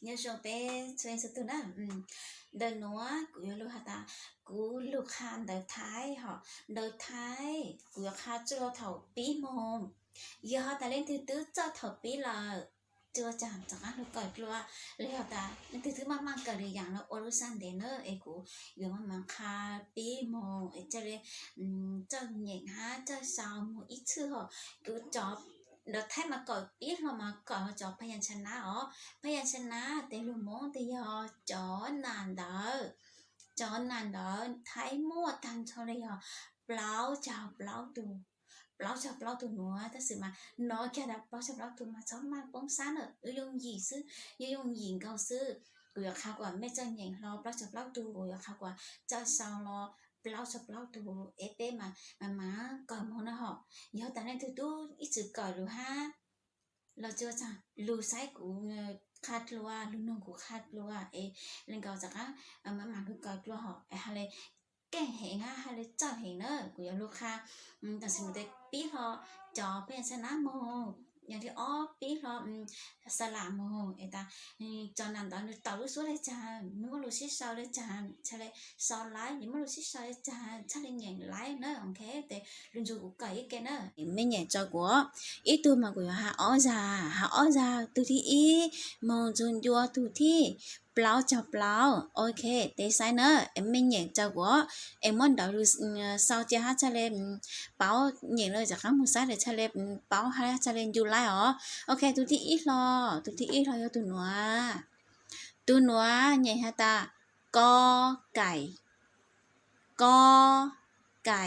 Nyob zoo peb txhua leej txhua tug na. Ntawm nuav kuv yuav lug has tas, kuv lug qha ntawv Thaib hov. Ntawv Thaib kuv yuav qha txug thaum pib moog. Yog has tas leej twg twb txawj thaum pib lawm, tsi ua caag rov qaab lug kawm dlua, los yog tas leej twg twb maj maj kawm lwm yaam los ua lub sab ntev na, es kuv yuav maj mam qha pib moog es ca le txawj nyeem hab txawj sau moog ib txhij hov. Kuv cov ntawv Thaib mas kawm pib hlo mas kawm cov พยัญชนะ os. พยัญชนะ tes lug Moob tes yog cov nam ntawv. Cov nam ntawv Thaib muaj taag nrho le yog plaub caug plaub tug. Plaub caug plaub tug nuav, tab sis mas nov kiag tas plaub caug plaub tug mas txhob maj poob sab na, wb yooj yim xwb, yooj yim nkaus xwb. Kuv yuav qha kuas mej txawj nyeem hlo plaub caug plaub tug, kuv yuav qha kuas txawj sau los plaub caug plaub tug, es peb mas mas kawm moog na hov. Yog tas leej twg tub ib txwm kawm lug hab los tsi ua caag, lug saib kuv qha dlua, lug noog kuv qha dlua es le nkaus rov qaab maj mam lug kawm dlua hov, es has le keej heev hab has le txawj heev na. Kuv yuav lug qha tam sim no tes pib hlo cov พยัญชนะ moog, yog li ob pib hlo สระ moog es tas cov nam ntawv nwg tawm lub suab le caag, nwg muaj lug sib sau le caag, txhaj le sau laib, nwg muaj lug sib sau le caag, txhaj le nyeem laib na. Ok, tes lug nrug kuv kawm ib ke na. Mej nyeem rau kuv, ib tug mas kuv yuav has ob zag, has ob zag, tug thib ib moog txug ncua tug thib plaub caug plaub. Ok, tes saib na, mej nyeem rau kuv, es muab ntawv lug sau cia hab txhaj le paub, nyeem lug rov qaab moog saib tes txhaj le paub hab txhaj le ncu laib os. Ok, tug thib ib hlo, tug thib ib hlo yog tug nuav. Tug nuav nyeem has tas กอไก่, กอไก่.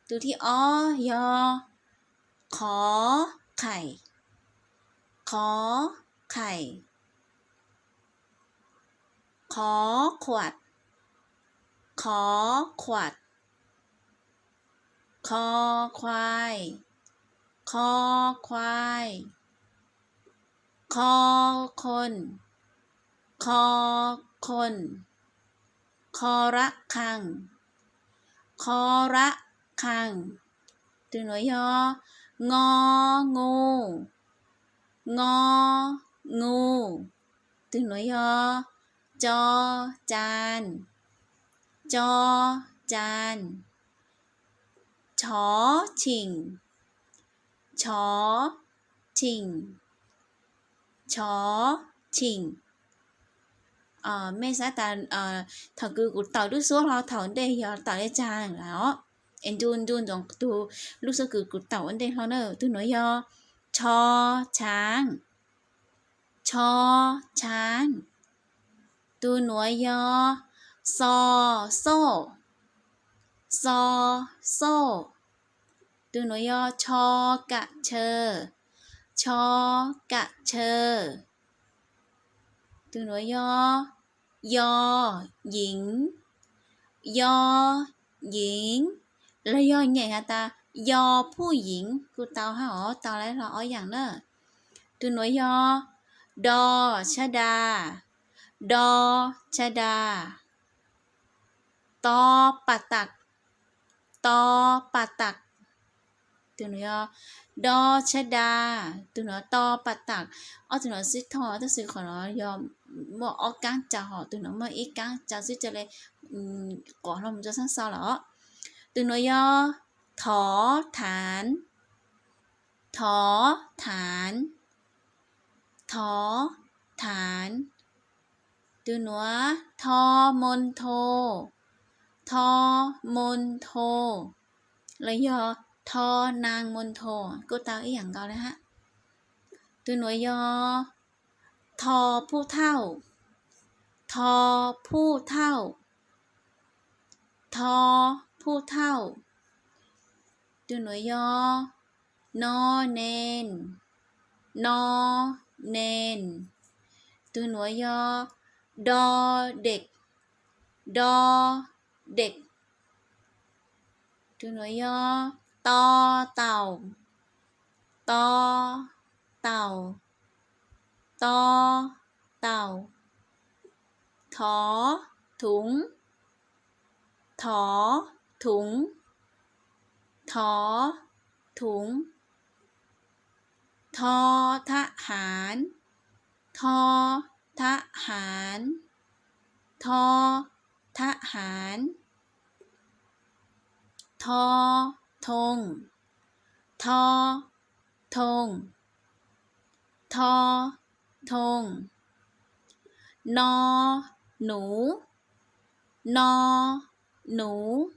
Tug thib ob yog ขอไข่, ขอไข่. ขอขวด, ขอขวด. คอควาย, คอควาย. คอคน, คอคน. คอระฆัง, คอระฆัง. Tug nuav yog งองู, งองู. Tug nuav yog จอจาน, จอจาน. ชอชิง, ชอชิง, ชอชิง. Mej saib tas thaum kws kuv tawm lub suab hlo thaum ntej yog tawm le caag lawm os. Es ncu ncu ntsoov tug lub suab kws kuv tawm ua ntej hlo na. Tug nuav yog ชอช้าง, ชอช้าง. Tug nuav yog ซอโซ่, ซอโซ่. Tug nuav yog ชอกระเชอ, ชอกระเชอ. Tug nuav yog ยอหญิง, ยอหญิง. Los yog nyeem has tas ยอผู้หญิง kuj tau hab os, tau laib hlo ob yaam na. Tug nuav yog ดอชดา, ดอชดา. ตอปะตัก, ตอปะตัก. Tug nuav yog ดอชดา, tug nuav ตอปะตัก. Ob tug nuav sib thooj tab sis qhov nuav yog muaj ob kaab tsa hov, tug nuav muaj ib kaab tsa xwb ca le qov hlo mus rua saab sau lawm os. Tug nuav yog ถอฐาน, ถอฐาน, ถอฐาน. Tug nuav ทอมณฑล, ทอมณฑล. Los yog ทอนางมณฑล kuj tau ib yaam nkaus le hab. Tug nuav yog ทอผู้เฒ่า, ทอผู้เฒ่า, ทอผู้เฒ่า. Tug nuav yog นอเณร, นอเณร. Tug nuav yog ดอเด็ก, ดอเด็ก. Tug nuav yog ตอเต่า, ตอเต่า, ตอเต่า. ถอถุง, ถอถุง, ถอถุง. ทอทหาร, Tho, thab hav. Tho, thab hav. Tho, thoo. Tho, thoo. Tho, thoo. No, nuv. No, nuv.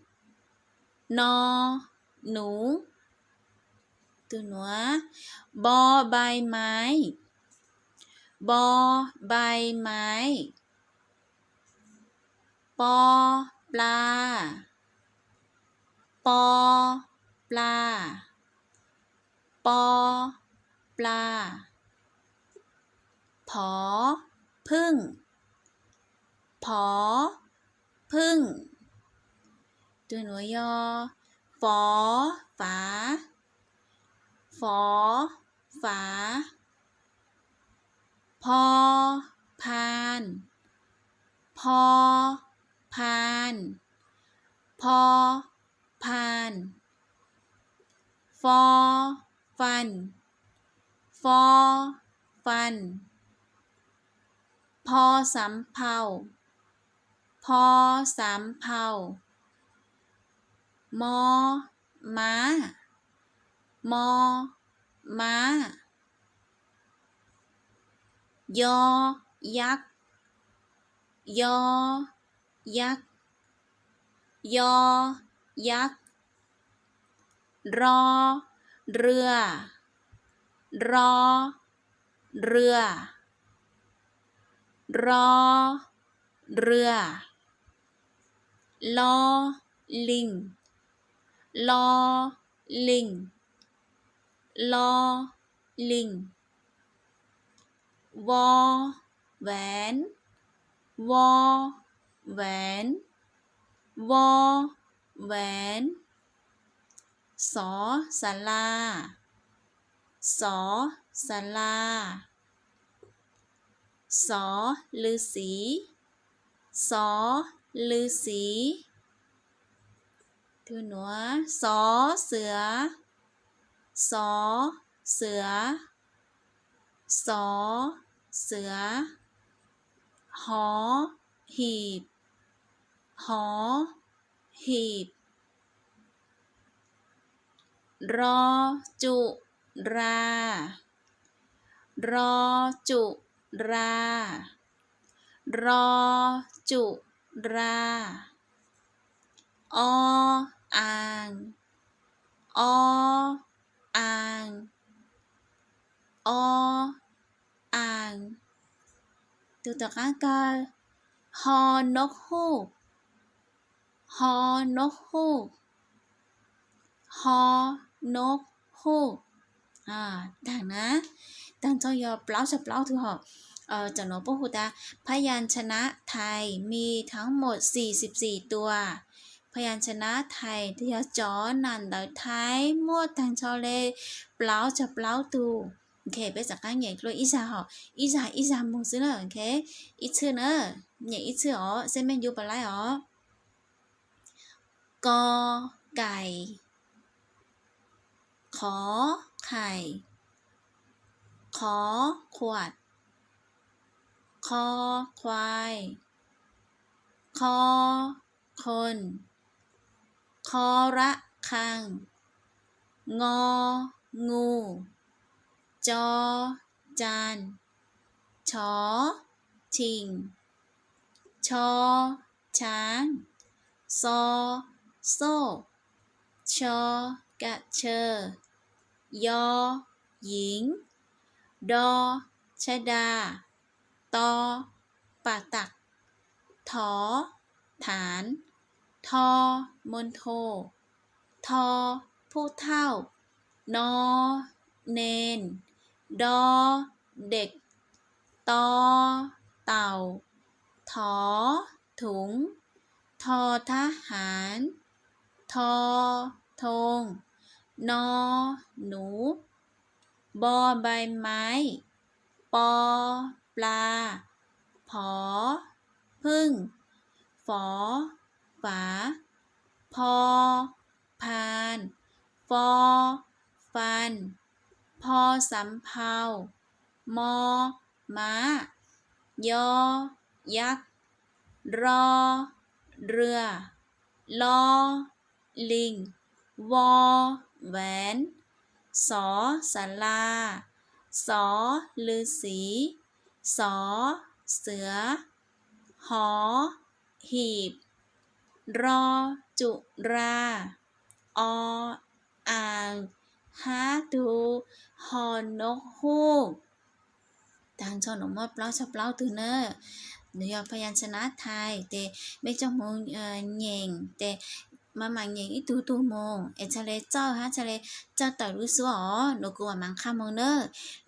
No, nuv. Tus nuav, npo npai maiv. Npo npai maiv. Po, pla. Po, pla. Po, pla. Phov, phwj. Phov, phwj. Tus nuav yog fov, fav. Fov, fav. Pho, phan. Pho, phan. Pho, phan. Fo, fan. Fo, fan. Pho xaav phau. Pho xaav phau. Mo, mab. Mo, mab. Yo, yab. Yo, yab. Yo, yab. Ro, rua. Ro, rua. Ro, rua. Lo, lees. Lo, lees. Lo, lees. Vo, vav. Vo, vav. Vo, vav. Xov, xa la. Xov, xa la. Xov, lws xiv. Xov, lws xiv. Xov, xwv. Xov, xwv. Xov, xwv. Hov, hib. Hov, hib. Ro, tsum, ra. Ro, tsum, ra. Ro, tsum, ra. O, aas. O, aas. O, aas. Tus tom qaab kawg, ho, nub, huj. Ho, nub, huj. Ho, nub, huj. Taag na, taag nrho yog plaub caug plaub tug hom. Cov nuav puab hu tas พยัญชนะไทยมีทั้งหมด สี่สิบสี่ตัว พยัญชนะไทย yog cov nam ntawv Thaib muaj taag nrho le plaub caug plaub tug. Ok, peb rov qaab nyem dlua ib zag hom, ib zag ib zag moog xwb na. Ok, ib txhwb na, nyem ib txhwb os, xeeb meej yuav pab laib os. Ko, kais. Qhov, khais. Qhov, khuam. Kho, khuai. Kho, khon. Kho, rab, khas. Ngo, ngu. Co, cag. Cho, chim. Cho, chaav. Xo, xoj. Cho, ka, chaw. Yo, yim. Do, cha, da. To, pa, taq. Tho, thav. Tho, mon, thos. Tho, phuj thauj. No, nen. Do, dek. To, taus. Tho, thum. Tho, thab hav. Tho, thoo. No, nuv. Npo, npai maiv. Po, pla. Pho, phooj. Fo, fav. Pho, phan. Fo, fas. Pho xaav phau. Mo, ม้า ยอ ยักษ์ รอ เรือ ลอ ลิง วอ แหวน สอ ศาลา สอ ฤาษี สอ เสือ หอ หีบ รอ จุรา อ อ่าง ห้า ดู ฮอ นกฮูก Tag nrho nws muaj plaub tsawg plaub tug na. Nws yog พยัญชนะไทย ces mej coj mus nyeem ces mas mas nyeem ib tug tug mus es txhaj le txawj hab txhaj le txawj tawm lub suab os. Nws kuv mam mas qha mus na.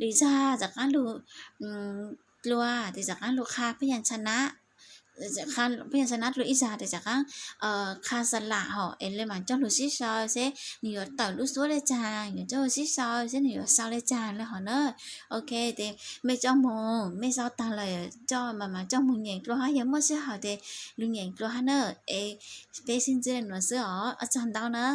Lwm zag tom qaab lug dlua tes tom qaab lug qha พยัญชนะ phab yaj sa nab dlua ib zag tes tom qaab qha xa lam hom es le mas coj lug sib sau seb nws yuav tawm lub suab le caag, yuav coj lug sib sau seb nws yuav sau le caag le hom na. Ok, tes mej coj mus, mej sau taag lawm coj mas mas coj mus nyeem dlua hab, yog muaj sij hawm tes lug nyeem dlua hab na. Es peb sib ntsib le nuav xwb os, ua tsaug ntau na.